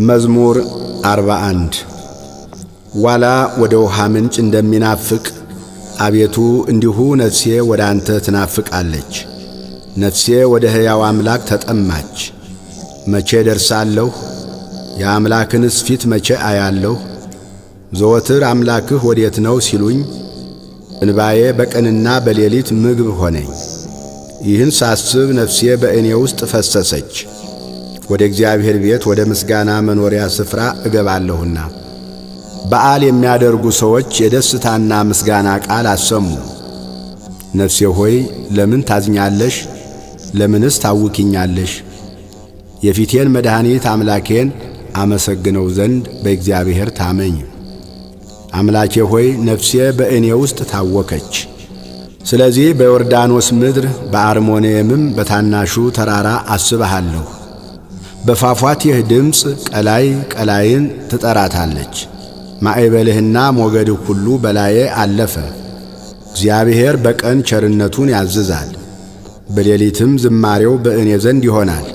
መዝሙር 41። ዋላ ወደ ውሃ ምንጭ እንደሚናፍቅ አቤቱ እንዲሁ ነፍሴ ወደ አንተ ትናፍቃለች። ነፍሴ ወደ ሕያው አምላክ ተጠማች። መቼ ደርሳለሁ? የአምላክንስ ፊት መቼ አያለሁ? ዘወትር አምላክህ ወዴት ነው ሲሉኝ እንባዬ በቀንና በሌሊት ምግብ ሆነኝ። ይህን ሳስብ ነፍሴ በእኔ ውስጥ ፈሰሰች። ወደ እግዚአብሔር ቤት ወደ ምስጋና መኖሪያ ስፍራ እገባለሁና። በዓል የሚያደርጉ ሰዎች የደስታና ምስጋና ቃል አሰሙ። ነፍሴ ሆይ ለምን ታዝኛለሽ? ለምንስ ታውኪኛለሽ? የፊቴን መድኃኒት አምላኬን አመሰግነው ዘንድ በእግዚአብሔር ታመኝ። አምላኬ ሆይ ነፍሴ በእኔ ውስጥ ታወከች። ስለዚህ በዮርዳኖስ ምድር በአርሞንኤምም በታናሹ ተራራ አስብሃለሁ። በፏፏቴህ ድምፅ ቀላይ ቀላይን ትጠራታለች። ማዕበልህና ሞገድህ ሁሉ በላዬ አለፈ። እግዚአብሔር በቀን ቸርነቱን ያዝዛል፣ በሌሊትም ዝማሬው በእኔ ዘንድ ይሆናል።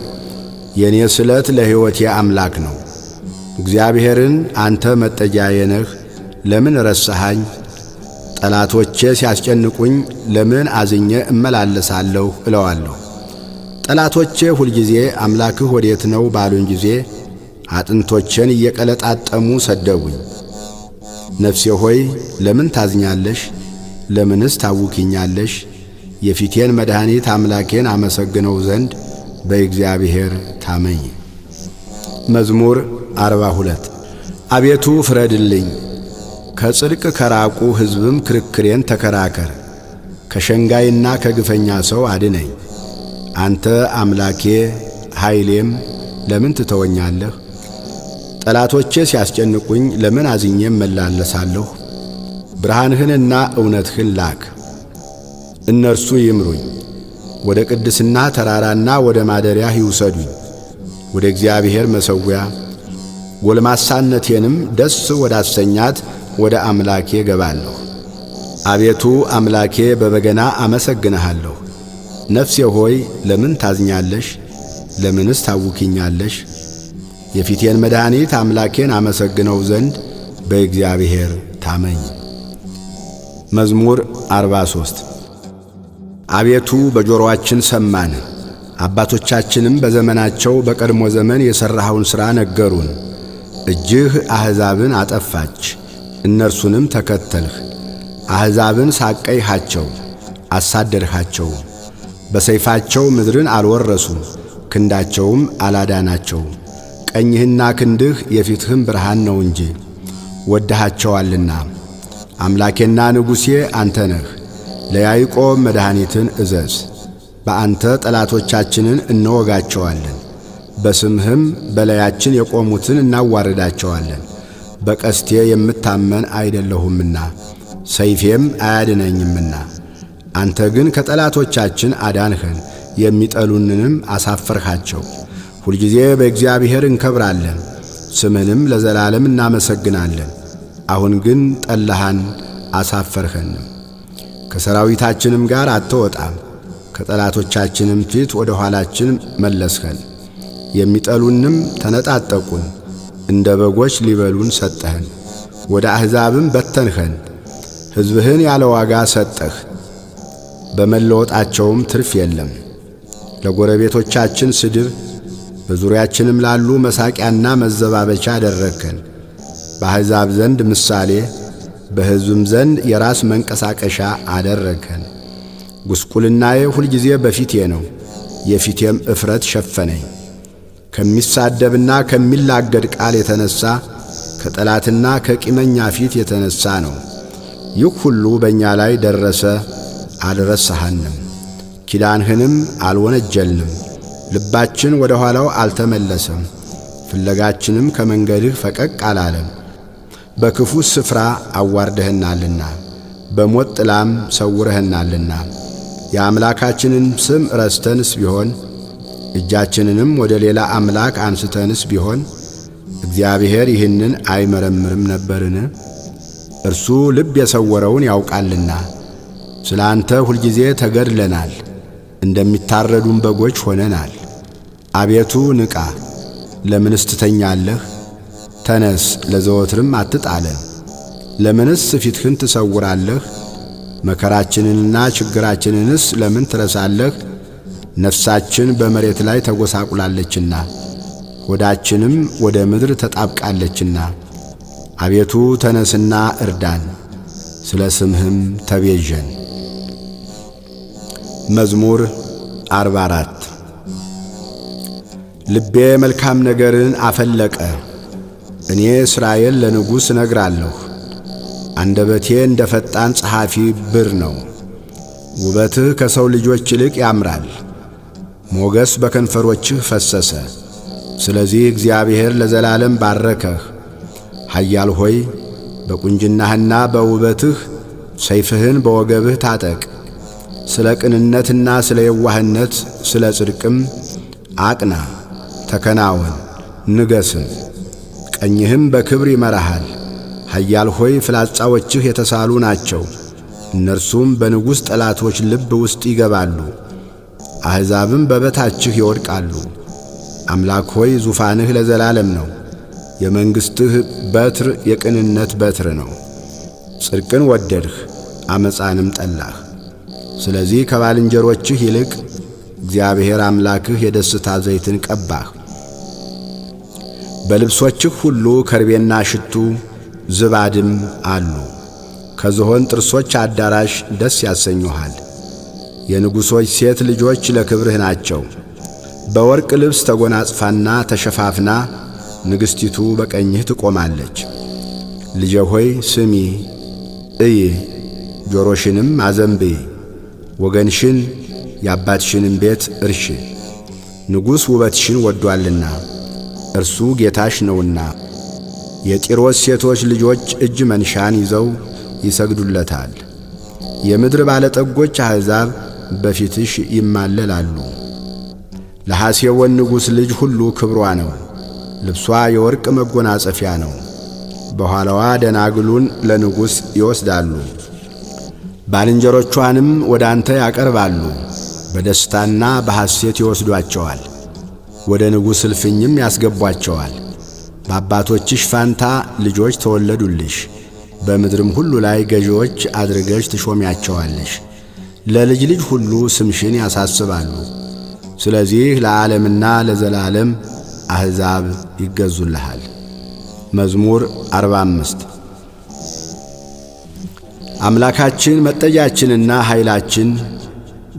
የእኔ ስለት ለሕይወቴ አምላክ ነው። እግዚአብሔርን አንተ መጠጊያዬ ነህ፣ ለምን ረሳሃኝ? ጠላቶቼ ሲያስጨንቁኝ ለምን አዝኜ እመላለሳለሁ እለዋለሁ። ጠላቶቼ ሁልጊዜ አምላክህ ወዴት ነው ባሉኝ ጊዜ አጥንቶቼን እየቀለጣጠሙ ሰደቡኝ። ነፍሴ ሆይ ለምን ታዝኛለሽ? ለምንስ ታውኪኛለሽ? የፊቴን መድኃኒት አምላኬን አመሰግነው ዘንድ በእግዚአብሔር ታመኝ። መዝሙር 42። አቤቱ ፍረድልኝ፣ ከጽድቅ ከራቁ ሕዝብም ክርክሬን ተከራከር። ከሸንጋይና ከግፈኛ ሰው አድነኝ። አንተ አምላኬ ኃይሌም ለምን ትተወኛለህ? ጠላቶቼ ሲያስጨንቁኝ ለምን አዝኜ እመላለሳለሁ? ብርሃንህንና እውነትህን ላክ፣ እነርሱ ይምሩኝ። ወደ ቅድስና ተራራና ወደ ማደሪያህ ይውሰዱኝ፣ ወደ እግዚአብሔር መሠዊያ። ጎልማሳነቴንም ደስ ወዳሰኛት ወደ አምላኬ እገባለሁ። አቤቱ አምላኬ በበገና አመሰግንሃለሁ። ነፍሴ ሆይ ለምን ታዝኛለሽ? ለምንስ ታውኪኛለሽ? የፊቴን መድኃኒት አምላኬን አመሰግነው ዘንድ በእግዚአብሔር ታመኝ። መዝሙር 43። አቤቱ በጆሮአችን ሰማን፣ አባቶቻችንም በዘመናቸው በቀድሞ ዘመን የሠራኸውን ሥራ ነገሩን። እጅህ አሕዛብን አጠፋች፣ እነርሱንም ተከተልህ። አሕዛብን ሳቀይሃቸው፣ አሳደድሃቸው። በሰይፋቸው ምድርን አልወረሱም፣ ክንዳቸውም አላዳናቸውም። ቀኝህና ክንድህ የፊትህም ብርሃን ነው እንጂ ወድሃቸዋልና። አምላኬና ንጉሴ አንተ ነህ። ለያዕቆብ መድኃኒትን እዘዝ። በአንተ ጠላቶቻችንን እንወጋቸዋለን፣ በስምህም በላያችን የቆሙትን እናዋርዳቸዋለን። በቀስቴ የምታመን አይደለሁምና ሰይፌም አያድነኝምና። አንተ ግን ከጠላቶቻችን አዳንኸን፣ የሚጠሉንንም አሳፈርሃቸው። ሁልጊዜ በእግዚአብሔር እንከብራለን፣ ስምህንም ለዘላለም እናመሰግናለን። አሁን ግን ጠላሃን አሳፈርኸንም። ከሰራዊታችንም ጋር አትወጣም፣ ከጠላቶቻችንም ፊት ወደ ኋላችን መለስኸን። የሚጠሉንም ተነጣጠቁን፣ እንደ በጎች ሊበሉን ሰጠህን። ወደ አሕዛብም በተንኸን። ሕዝብህን ያለ ዋጋ ሰጠህ፣ በመለወጣቸውም ትርፍ የለም። ለጎረቤቶቻችን ስድብ፣ በዙሪያችንም ላሉ መሳቂያና መዘባበቻ አደረግከን። በአሕዛብ ዘንድ ምሳሌ፣ በሕዝብም ዘንድ የራስ መንቀሳቀሻ አደረግከን። ጉስቁልናዬ ሁልጊዜ በፊቴ ነው፣ የፊቴም እፍረት ሸፈነኝ። ከሚሳደብና ከሚላገድ ቃል የተነሣ ከጠላትና ከቂመኛ ፊት የተነሣ ነው። ይህ ሁሉ በእኛ ላይ ደረሰ፣ አልረሳሃንም፣ ኪዳንህንም አልወነጀልንም። ልባችን ወደ ኋላው አልተመለሰም፣ ፍለጋችንም ከመንገድህ ፈቀቅ አላለም። በክፉ ስፍራ አዋርደህናልና በሞት ጥላም ሰውረህናልና። የአምላካችንን ስም ረስተንስ ቢሆን እጃችንንም ወደ ሌላ አምላክ አንስተንስ ቢሆን እግዚአብሔር ይህንን አይመረምርም ነበርን? እርሱ ልብ የሰወረውን ያውቃልና። ስለ አንተ ሁልጊዜ ተገድለናል፣ እንደሚታረዱም በጎች ሆነናል። አቤቱ ንቃ፣ ለምንስ ትተኛለህ? ተነስ፣ ለዘወትርም አትጣለን። ለምንስ ፊትህን ትሰውራለህ? መከራችንንና ችግራችንንስ ለምን ትረሳለህ? ነፍሳችን በመሬት ላይ ተጐሳቁላለችና ሆዳችንም ወደ ምድር ተጣብቃለችና። አቤቱ ተነስና እርዳን፣ ስለ ስምህም ተቤዠን። መዝሙር 44። ልቤ መልካም ነገርን አፈለቀ። እኔ እስራኤል ለንጉሥ እነግራለሁ። አንደበቴ እንደ ፈጣን ጸሐፊ ብር ነው። ውበትህ ከሰው ልጆች ይልቅ ያምራል፣ ሞገስ በከንፈሮችህ ፈሰሰ። ስለዚህ እግዚአብሔር ለዘላለም ባረከህ። ኃያል ሆይ፣ በቁንጅናህና በውበትህ ሰይፍህን በወገብህ ታጠቅ። ስለ ቅንነትና ስለ የዋህነት ስለ ጽድቅም አቅና፣ ተከናወን፣ ንገስም። ቀኝህም በክብር ይመራሃል። ኃያል ሆይ፣ ፍላጻዎችህ የተሳሉ ናቸው፣ እነርሱም በንጉሥ ጠላቶች ልብ ውስጥ ይገባሉ፣ አሕዛብም በበታችህ ይወድቃሉ። አምላክ ሆይ፣ ዙፋንህ ለዘላለም ነው፣ የመንግሥትህ በትር የቅንነት በትር ነው። ጽድቅን ወደድህ፣ ዓመፃንም ጠላህ። ስለዚህ ከባልንጀሮችህ ይልቅ እግዚአብሔር አምላክህ የደስታ ዘይትን ቀባህ። በልብሶችህ ሁሉ ከርቤና ሽቱ ዝባድም አሉ። ከዝሆን ጥርሶች አዳራሽ ደስ ያሰኙሃል። የንጉሶች ሴት ልጆች ለክብርህ ናቸው። በወርቅ ልብስ ተጎናጽፋና ተሸፋፍና ንግሥቲቱ በቀኝህ ትቆማለች። ልጄ ሆይ፣ ስሚ፣ እይ፣ ጆሮሽንም አዘንብይ። ወገንሽን የአባትሽንም ቤት እርሺ። ንጉሥ ውበትሽን ወዷልና እርሱ ጌታሽ ነውና። የጢሮስ ሴቶች ልጆች እጅ መንሻን ይዘው ይሰግዱለታል። የምድር ባለጠጎች አሕዛብ በፊትሽ ይማለላሉ። ለሐሴቦን ንጉሥ ልጅ ሁሉ ክብሯ ነው። ልብሷ የወርቅ መጎናጸፊያ ነው። በኋላዋ ደናግሉን ለንጉሥ ይወስዳሉ፣ ባልንጀሮቿንም ወደ አንተ ያቀርባሉ። በደስታና በሐሴት ይወስዷቸዋል፣ ወደ ንጉሥ እልፍኝም ያስገቧቸዋል። በአባቶችሽ ፋንታ ልጆች ተወለዱልሽ፣ በምድርም ሁሉ ላይ ገዢዎች አድርገሽ ትሾሚያቸዋለሽ። ለልጅ ልጅ ሁሉ ስምሽን ያሳስባሉ። ስለዚህ ለዓለምና ለዘላለም አሕዛብ ይገዙልሃል። መዝሙር 45። አምላካችን መጠጊያችንና ኃይላችን፣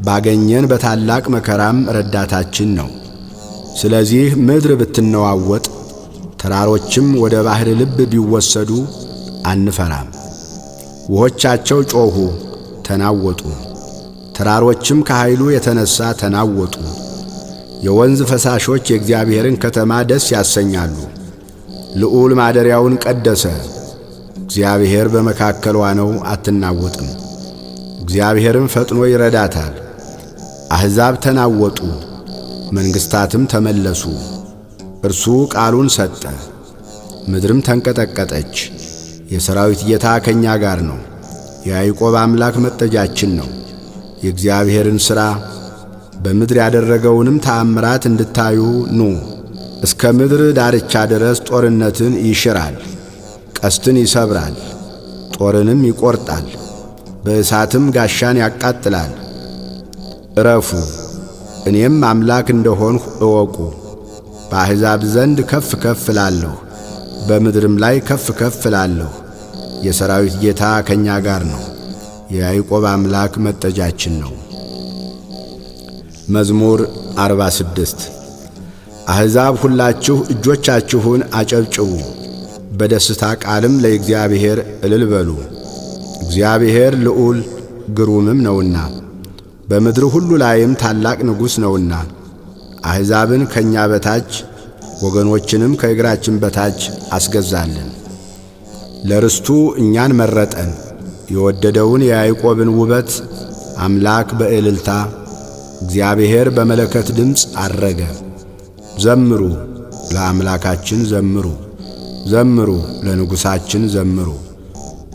ባገኘን በታላቅ መከራም ረዳታችን ነው። ስለዚህ ምድር ብትነዋወጥ፣ ተራሮችም ወደ ባሕር ልብ ቢወሰዱ አንፈራም። ውሆቻቸው ጮኹ፣ ተናወጡ፣ ተራሮችም ከኃይሉ የተነሣ ተናወጡ። የወንዝ ፈሳሾች የእግዚአብሔርን ከተማ ደስ ያሰኛሉ። ልዑል ማደሪያውን ቀደሰ። እግዚአብሔር በመካከሏ ነው፣ አትናወጥም። እግዚአብሔርም ፈጥኖ ይረዳታል። አሕዛብ ተናወጡ፣ መንግሥታትም ተመለሱ። እርሱ ቃሉን ሰጠ፣ ምድርም ተንቀጠቀጠች። የሰራዊት ጌታ ከእኛ ጋር ነው፣ የያዕቆብ አምላክ መጠጊያችን ነው። የእግዚአብሔርን ሥራ፣ በምድር ያደረገውንም ተአምራት እንድታዩ ኑ። እስከ ምድር ዳርቻ ድረስ ጦርነትን ይሽራል፣ ቀስትን ይሰብራል፣ ጦርንም ይቈርጣል፣ በእሳትም ጋሻን ያቃጥላል። እረፉ፣ እኔም አምላክ እንደሆንሁ እወቁ። በአሕዛብ ዘንድ ከፍ ከፍ እላለሁ፣ በምድርም ላይ ከፍ ከፍ እላለሁ። የሰራዊት ጌታ ከእኛ ጋር ነው፣ የያዕቆብ አምላክ መጠጃችን ነው። መዝሙር 46። አሕዛብ ሁላችሁ እጆቻችሁን አጨብጭቡ፣ በደስታ ቃልም ለእግዚአብሔር እልል በሉ። እግዚአብሔር ልዑል ግሩምም ነውና፣ በምድር ሁሉ ላይም ታላቅ ንጉሥ ነውና። አሕዛብን ከእኛ በታች፣ ወገኖችንም ከእግራችን በታች አስገዛልን። ለርስቱ እኛን መረጠን፣ የወደደውን የያዕቆብን ውበት። አምላክ በእልልታ፣ እግዚአብሔር በመለከት ድምፅ አረገ። ዘምሩ፣ ለአምላካችን ዘምሩ፣ ዘምሩ፣ ለንጉሣችን ዘምሩ።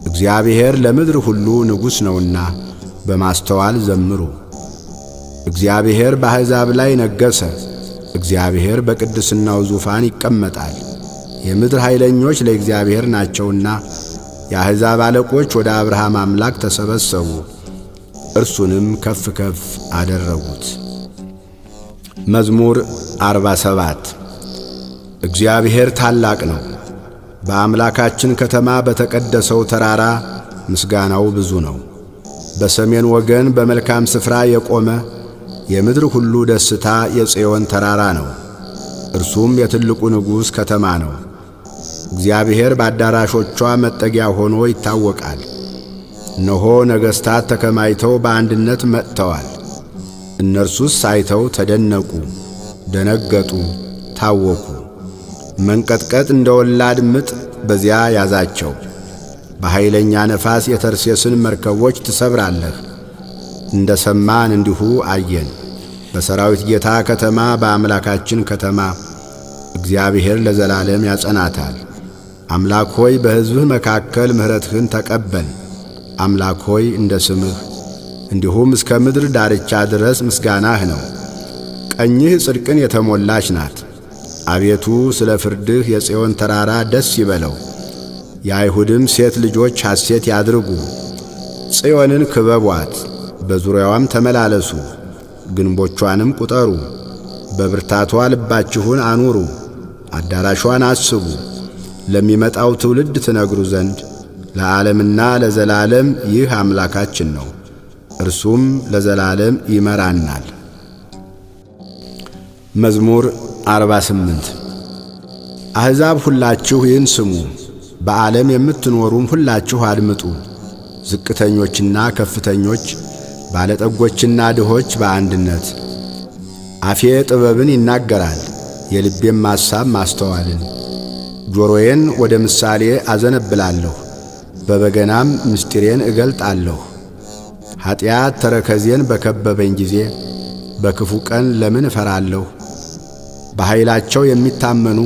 እግዚአብሔር ለምድር ሁሉ ንጉሥ ነውና በማስተዋል ዘምሩ። እግዚአብሔር በአሕዛብ ላይ ነገሠ። እግዚአብሔር በቅድስናው ዙፋን ይቀመጣል። የምድር ኃይለኞች ለእግዚአብሔር ናቸውና የአሕዛብ አለቆች ወደ አብርሃም አምላክ ተሰበሰቡ፣ እርሱንም ከፍ ከፍ አደረጉት። መዝሙር 47። እግዚአብሔር ታላቅ ነው። በአምላካችን ከተማ በተቀደሰው ተራራ ምስጋናው ብዙ ነው። በሰሜን ወገን በመልካም ስፍራ የቆመ የምድር ሁሉ ደስታ የጽዮን ተራራ ነው። እርሱም የትልቁ ንጉሥ ከተማ ነው። እግዚአብሔር በአዳራሾቿ መጠጊያ ሆኖ ይታወቃል። እነሆ ነገሥታት ተከማይተው በአንድነት መጥተዋል። እነርሱስ አይተው ተደነቁ፣ ደነገጡ፣ ታወኩ። መንቀጥቀጥ እንደ ወላድ ምጥ በዚያ ያዛቸው። በኃይለኛ ነፋስ የተርሴስን መርከቦች ትሰብራለህ። እንደ ሰማን እንዲሁ አየን። በሰራዊት ጌታ ከተማ በአምላካችን ከተማ እግዚአብሔር ለዘላለም ያጸናታል። አምላክ ሆይ፣ በሕዝብህ መካከል ምሕረትህን ተቀበል። አምላክ ሆይ፣ እንደ ስምህ እንዲሁም እስከ ምድር ዳርቻ ድረስ ምስጋናህ ነው። ቀኝህ ጽድቅን የተሞላች ናት። አቤቱ፣ ስለ ፍርድህ የጽዮን ተራራ ደስ ይበለው፣ የአይሁድም ሴት ልጆች ሐሴት ያድርጉ። ጽዮንን ክበቧት፣ በዙሪያዋም ተመላለሱ፣ ግንቦቿንም ቁጠሩ። በብርታቷ ልባችሁን አኑሩ፣ አዳራሿን አስቡ፣ ለሚመጣው ትውልድ ትነግሩ ዘንድ ለዓለምና ለዘላለም ይህ አምላካችን ነው፣ እርሱም ለዘላለም ይመራናል። መዝሙር 48። አሕዛብ ሁላችሁ ይህን ስሙ፣ በዓለም የምትኖሩም ሁላችሁ አድምጡ። ዝቅተኞችና ከፍተኞች፣ ባለጠጎችና ድሆች በአንድነት። አፌ ጥበብን ይናገራል፣ የልቤም ሐሳብ ማስተዋልን። ጆሮዬን ወደ ምሳሌ አዘነብላለሁ፣ በበገናም ምስጢሬን እገልጣለሁ። ኀጢአት ተረከዜን በከበበኝ ጊዜ በክፉ ቀን ለምን እፈራለሁ? በኃይላቸው የሚታመኑ፣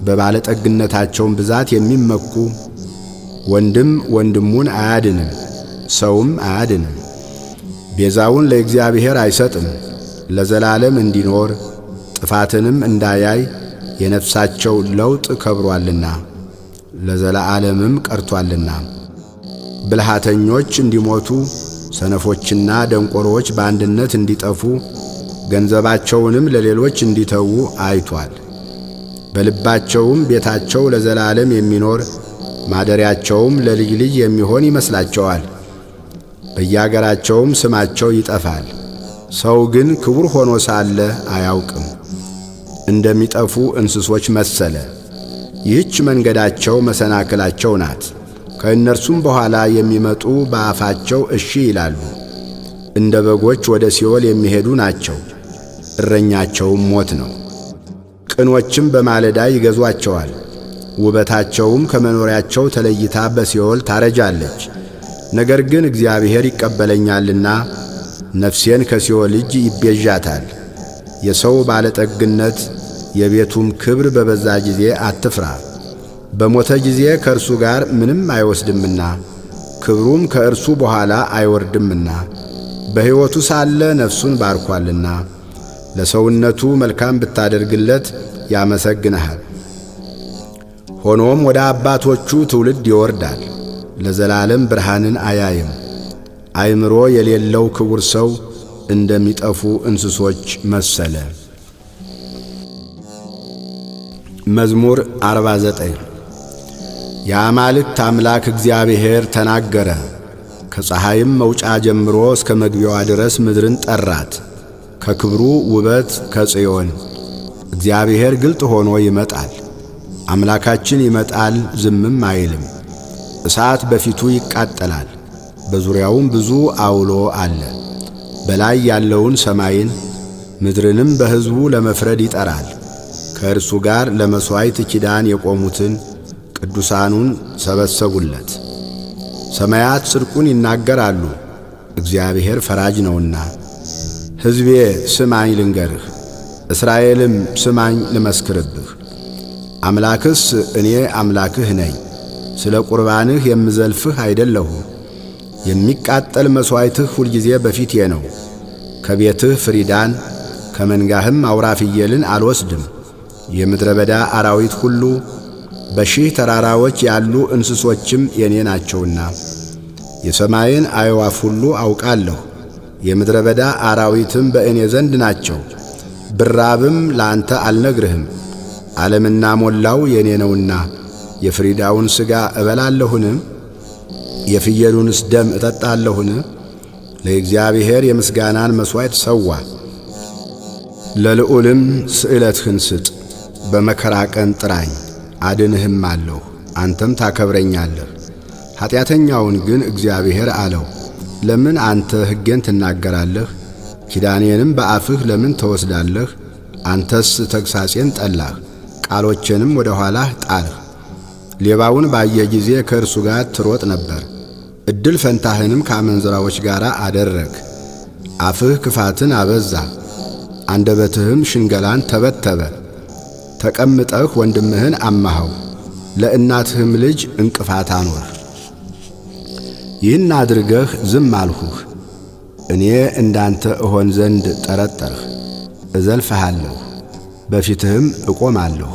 በባለጠግነታቸውም ብዛት የሚመኩ፣ ወንድም ወንድሙን አያድንም፣ ሰውም አያድንም። ቤዛውን ለእግዚአብሔር አይሰጥም፣ ለዘላለም እንዲኖር ጥፋትንም እንዳያይ የነፍሳቸው ለውጥ ከብሮአልና ለዘላለምም ቀርቶአልና። ብልሃተኞች እንዲሞቱ፣ ሰነፎችና ደንቆሮዎች በአንድነት እንዲጠፉ፣ ገንዘባቸውንም ለሌሎች እንዲተዉ አይቷል። በልባቸውም ቤታቸው ለዘላለም የሚኖር፣ ማደሪያቸውም ለልጅ ልጅ የሚሆን ይመስላቸዋል። በያገራቸውም ስማቸው ይጠፋል። ሰው ግን ክቡር ሆኖ ሳለ አያውቅም፣ እንደሚጠፉ እንስሶች መሰለ። ይህች መንገዳቸው መሰናክላቸው ናት። ከእነርሱም በኋላ የሚመጡ በአፋቸው እሺ ይላሉ። እንደ በጎች ወደ ሲኦል የሚሄዱ ናቸው፣ እረኛቸውም ሞት ነው። ቅኖችም በማለዳ ይገዟቸዋል፣ ውበታቸውም ከመኖሪያቸው ተለይታ በሲኦል ታረጃለች። ነገር ግን እግዚአብሔር ይቀበለኛልና ነፍሴን ከሲኦል እጅ ይቤዣታል። የሰው ባለጠግነት የቤቱም ክብር በበዛ ጊዜ አትፍራ። በሞተ ጊዜ ከእርሱ ጋር ምንም አይወስድምና ክብሩም ከእርሱ በኋላ አይወርድምና፣ በሕይወቱ ሳለ ነፍሱን ባርኳልና። ለሰውነቱ መልካም ብታደርግለት ያመሰግንሃል። ሆኖም ወደ አባቶቹ ትውልድ ይወርዳል፣ ለዘላለም ብርሃንን አያይም። አእምሮ የሌለው ክቡር ሰው እንደሚጠፉ እንስሶች መሰለ። መዝሙር 49። የአማልክት አምላክ እግዚአብሔር ተናገረ። ከፀሐይም መውጫ ጀምሮ እስከ መግቢያዋ ድረስ ምድርን ጠራት። ከክብሩ ውበት ከጽዮን እግዚአብሔር ግልጥ ሆኖ ይመጣል። አምላካችን ይመጣል፣ ዝምም አይልም። እሳት በፊቱ ይቃጠላል፣ በዙሪያውም ብዙ አውሎ አለ። በላይ ያለውን ሰማይን ምድርንም በሕዝቡ ለመፍረድ ይጠራል። ከእርሱ ጋር ለመሥዋዕት ኪዳን የቆሙትን ቅዱሳኑን ሰበሰቡለት። ሰማያት ጽድቁን ይናገራሉ፣ እግዚአብሔር ፈራጅ ነውና። ሕዝቤ ስማኝ ልንገርህ፣ እስራኤልም ስማኝ ልመስክርብህ። አምላክስ እኔ አምላክህ ነኝ፣ ስለ ቁርባንህ የምዘልፍህ አይደለሁም። የሚቃጠል መሥዋዕትህ ሁልጊዜ በፊቴ ነው። ከቤትህ ፍሪዳን ከመንጋህም አውራ ፍየልን አልወስድም። የምድረ በዳ አራዊት ሁሉ በሺህ ተራራዎች ያሉ እንስሶችም የኔ ናቸውና። የሰማይን አዕዋፍ ሁሉ አውቃለሁ፣ የምድረ በዳ አራዊትም በእኔ ዘንድ ናቸው። ብራብም ለአንተ አልነግርህም፣ ዓለምና ሞላው የኔ ነውና። የፍሪዳውን ሥጋ እበላለሁን? የፍየሉንስ ደም እጠጣለሁን? ለእግዚአብሔር የምስጋናን መሥዋዕት ሰዋ፣ ለልዑልም ስእለትህን ስጥ። በመከራ ቀን ጥራኝ አድንህም አለሁ፣ አንተም ታከብረኛለህ። ኀጢአተኛውን ግን እግዚአብሔር አለው፣ ለምን አንተ ሕጌን ትናገራለህ? ኪዳኔንም በአፍህ ለምን ተወስዳለህ? አንተስ ተግሣጼን ጠላህ፣ ቃሎቼንም ወደ ኋላህ ጣልህ። ሌባውን ባየ ጊዜ ከእርሱ ጋር ትሮጥ ነበር፣ ዕድል ፈንታህንም ከአመንዝራዎች ጋር አደረግ። አፍህ ክፋትን አበዛ፣ አንደበትህም ሽንገላን ተበተበ። ተቀምጠህ ወንድምህን አማኸው፣ ለእናትህም ልጅ እንቅፋት አኖርህ። ይህን አድርገህ ዝም አልሁህ። እኔ እንዳንተ እሆን ዘንድ ጠረጠርህ። እዘልፍሃለሁ፣ በፊትህም እቆማለሁ።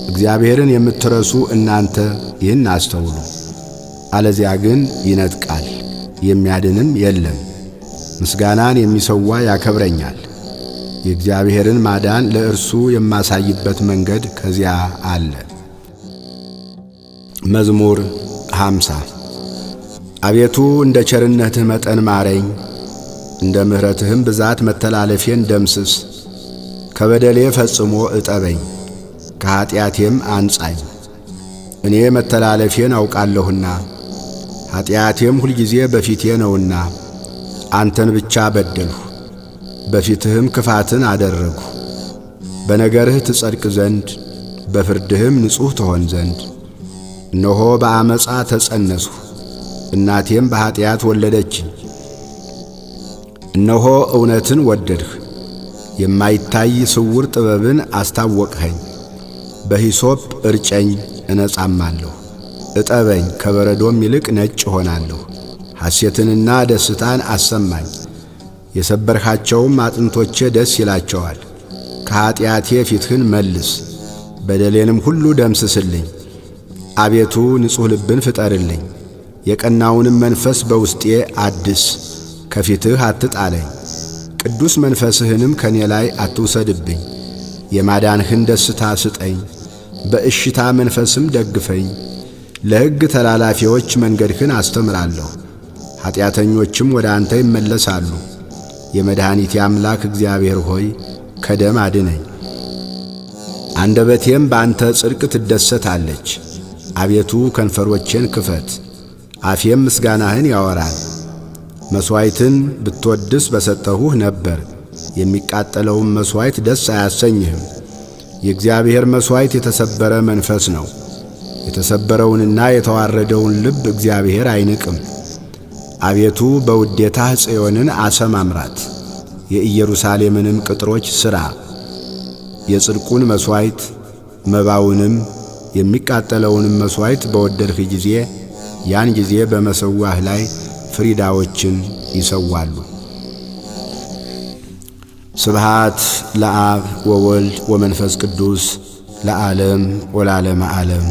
እግዚአብሔርን የምትረሱ እናንተ ይህን አስተውሉ። አለዚያ ግን ይነጥቃል፣ የሚያድንም የለም። ምስጋናን የሚሰዋ ያከብረኛል። የእግዚአብሔርን ማዳን ለእርሱ የማሳይበት መንገድ ከዚያ አለ። መዝሙር 50። አቤቱ እንደ ቸርነትህ መጠን ማረኝ፣ እንደ ምሕረትህም ብዛት መተላለፌን ደምስስ። ከበደሌ ፈጽሞ እጠበኝ፣ ከኀጢአቴም አንጻኝ። እኔ መተላለፌን አውቃለሁና ኀጢአቴም ሁልጊዜ በፊቴ ነውና። አንተን ብቻ በደልሁ፣ በፊትህም ክፋትን አደረግሁ። በነገርህ ትጸድቅ ዘንድ በፍርድህም ንጹሕ ትሆን ዘንድ። እነሆ በዓመፃ ተጸነስሁ፣ እናቴም በኀጢአት ወለደችኝ። እነሆ እውነትን ወደድህ፣ የማይታይ ስውር ጥበብን አስታወቅኸኝ። በሂሶጵ እርጨኝ እነጻማለሁ፣ እጠበኝ ከበረዶም ይልቅ ነጭ እሆናለሁ። ሐሴትንና ደስታን አሰማኝ፣ የሰበርኻቸውም አጥንቶቼ ደስ ይላቸዋል። ከኀጢአቴ ፊትህን መልስ፣ በደሌንም ሁሉ ደምስስልኝ። አቤቱ ንጹሕ ልብን ፍጠርልኝ፣ የቀናውንም መንፈስ በውስጤ አድስ። ከፊትህ አትጣለኝ፣ ቅዱስ መንፈስህንም ከኔ ላይ አትውሰድብኝ። የማዳንህን ደስታ ስጠኝ፣ በእሽታ መንፈስም ደግፈኝ። ለሕግ ተላላፊዎች መንገድህን አስተምራለሁ፣ ኀጢአተኞችም ወደ አንተ ይመለሳሉ። የመድኃኒቴ አምላክ እግዚአብሔር ሆይ ከደም አድነኝ። አንደበቴም በአንተ ጽድቅ ትደሰታለች። አቤቱ ከንፈሮቼን ክፈት፣ አፌም ምስጋናህን ያወራል። መሥዋዕትን ብትወድስ በሰጠሁህ ነበር፣ የሚቃጠለውም መሥዋዕት ደስ አያሰኝህም። የእግዚአብሔር መሥዋዕት የተሰበረ መንፈስ ነው። የተሰበረውንና የተዋረደውን ልብ እግዚአብሔር አይንቅም። አቤቱ በውዴታህ ጽዮንን አሰማምራት፣ የኢየሩሳሌምንም ቅጥሮች ሥራ። የጽድቁን መሥዋዕት መባውንም የሚቃጠለውንም መሥዋዕት በወደድህ ጊዜ ያን ጊዜ በመሠዊያህ ላይ ፍሪዳዎችን ይሰዋሉ። ስብሃት ለአብ ወወልድ ወመንፈስ ቅዱስ ለዓለም ወለዓለመ ዓለም።